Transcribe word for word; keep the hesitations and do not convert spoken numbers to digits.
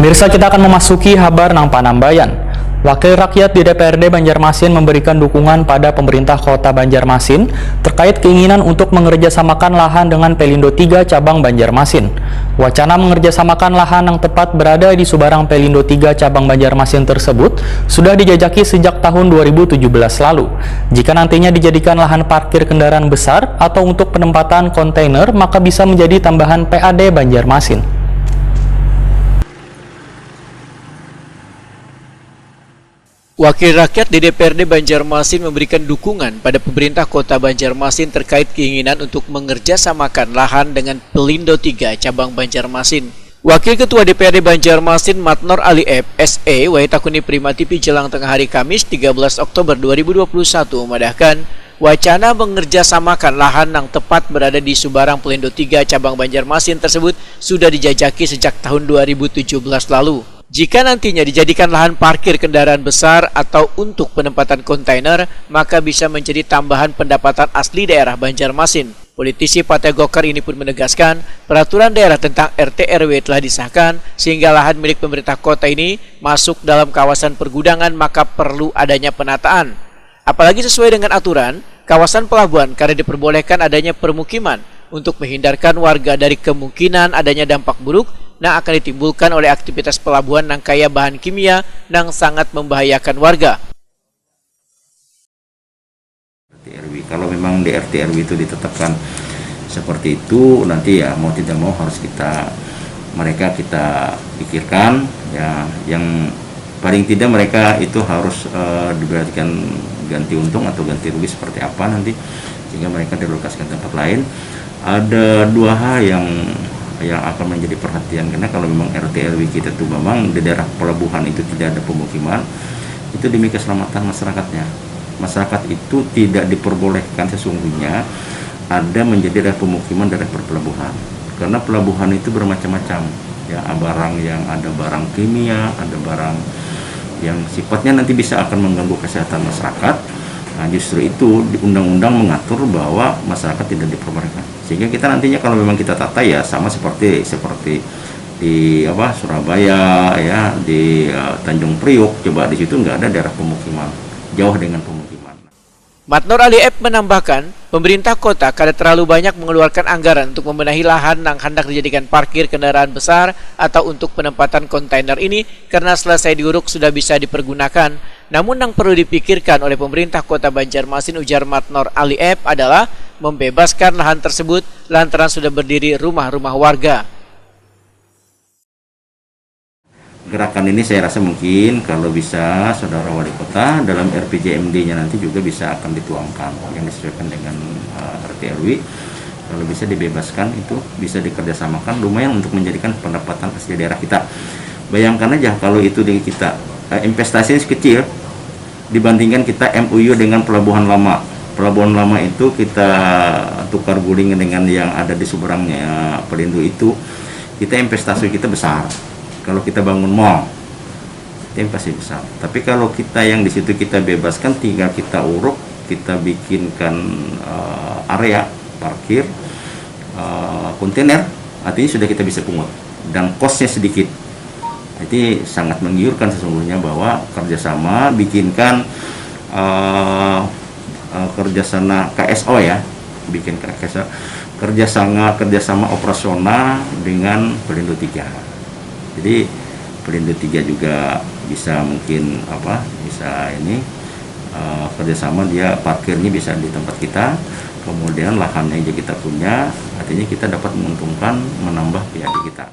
Pemirsa, kita akan memasuki habar nang panambayan. Wakil rakyat di D P R D Banjarmasin memberikan dukungan pada pemerintah kota Banjarmasin terkait keinginan untuk mengerjasamakan lahan dengan Pelindo tiga cabang Banjarmasin. Wacana mengerjasamakan lahan yang tepat berada di subarang Pelindo tiga cabang Banjarmasin tersebut sudah dijajaki sejak tahun dua ribu tujuh belas lalu. Jika nantinya dijadikan lahan parkir kendaraan besar atau untuk penempatan kontainer, maka bisa menjadi tambahan P A D Banjarmasin. Wakil rakyat di D P R D Banjarmasin memberikan dukungan pada pemerintah kota Banjarmasin terkait keinginan untuk mengerjasamakan lahan dengan Pelindo tiga cabang Banjarmasin. Wakil Ketua D P R D Banjarmasin Matnor Ali Ep, S E, wayah takuni Prima T V jelang tengah hari Kamis tiga belas Oktober dua ribu dua puluh satu memadahkan, wacana mengerjasamakan lahan yang tepat berada di subarang Pelindo tiga cabang Banjarmasin tersebut sudah dijajaki sejak tahun dua ribu tujuh belas lalu. Jika nantinya dijadikan lahan parkir kendaraan besar atau untuk penempatan kontainer, maka bisa menjadi tambahan pendapatan asli daerah Banjarmasin. Politisi Partai Golkar ini pun menegaskan, peraturan daerah tentang R T R W telah disahkan, sehingga lahan milik pemerintah kota ini masuk dalam kawasan pergudangan, maka perlu adanya penataan. Apalagi sesuai dengan aturan, kawasan pelabuhan kada diperbolehkan adanya permukiman untuk menghindarkan warga dari kemungkinan adanya dampak buruk yang akan ditimbulkan oleh aktivitas pelabuhan nang kaya bahan kimia nang sangat membahayakan warga. R T R W. Kalau memang di R T R W itu ditetapkan seperti itu, nanti ya mau tidak mau harus kita, mereka kita pikirkan, ya, yang paling tidak mereka itu harus, eh, diperhatikan ganti untung atau ganti rugi seperti apa nanti, sehingga mereka direlokasikan tempat lain. Ada dua hal yang, yang akan menjadi perhatian, karena kalau memang R T R W kita tuh memang di daerah pelabuhan itu tidak ada pemukiman, itu demi keselamatan masyarakatnya. Masyarakat itu tidak diperbolehkan sesungguhnya ada menjadi daerah pemukiman, daerah perpelabuhan. Karena pelabuhan itu bermacam-macam, ya, barang yang ada barang kimia, ada barang yang sifatnya nanti bisa akan mengganggu kesehatan masyarakat. Nah, justru itu di undang-undang mengatur bahwa masyarakat tidak diperbolehkan. Sehingga kita nantinya kalau memang kita tata, ya sama seperti, seperti di apa, Surabaya, ya, di, eh, Tanjung Priuk, coba di situ nggak ada daerah pemukiman, jauh dengan pemukiman. Matnor Ali Ep menambahkan, pemerintah kota kada terlalu banyak mengeluarkan anggaran untuk membenahi lahan nang handak dijadikan parkir kendaraan besar atau untuk penempatan kontainer ini karena selesai diuruk sudah bisa dipergunakan. Namun nang perlu dipikirkan oleh pemerintah kota Banjarmasin, ujar Matnor Ali Ep, adalah membebaskan lahan tersebut lantaran sudah berdiri rumah-rumah warga. Gerakan ini saya rasa mungkin kalau bisa Saudara Wali Kota dalam R P J M D-nya nanti juga bisa akan dituangkan yang disesuaikan dengan, eh, R T R W. Kalau bisa dibebaskan itu bisa dikerjasamakan lumayan untuk menjadikan pendapatan asli daerah kita. Bayangkan aja kalau itu di kita, eh, investasinya kecil dibandingkan kita M O U dengan pelabuhan lama. Pelabuhan lama itu kita tukar guling dengan yang ada di seberangnya Pelindo itu, kita investasi kita besar. Kalau kita bangun mall, itu pasti besar. Tapi kalau kita yang di situ kita bebaskan, tinggal kita uruk, kita bikinkan, eh, area parkir, eh, kontainer, artinya sudah kita bisa pungut dan cost-nya sedikit. Jadi sangat menggiurkan sesungguhnya bahwa kerjasama bikinkan, eh, eh, kerjasama K S O, ya, bikin K S O, kerjasama, kerjasama operasional dengan Pelindo tiga. Jadi Pelindo tiga juga bisa mungkin apa, bisa ini, eh, kerjasama, dia parkirnya bisa di tempat kita, kemudian lahannya juga kita punya, artinya kita dapat menguntungkan, menambah P A D kita.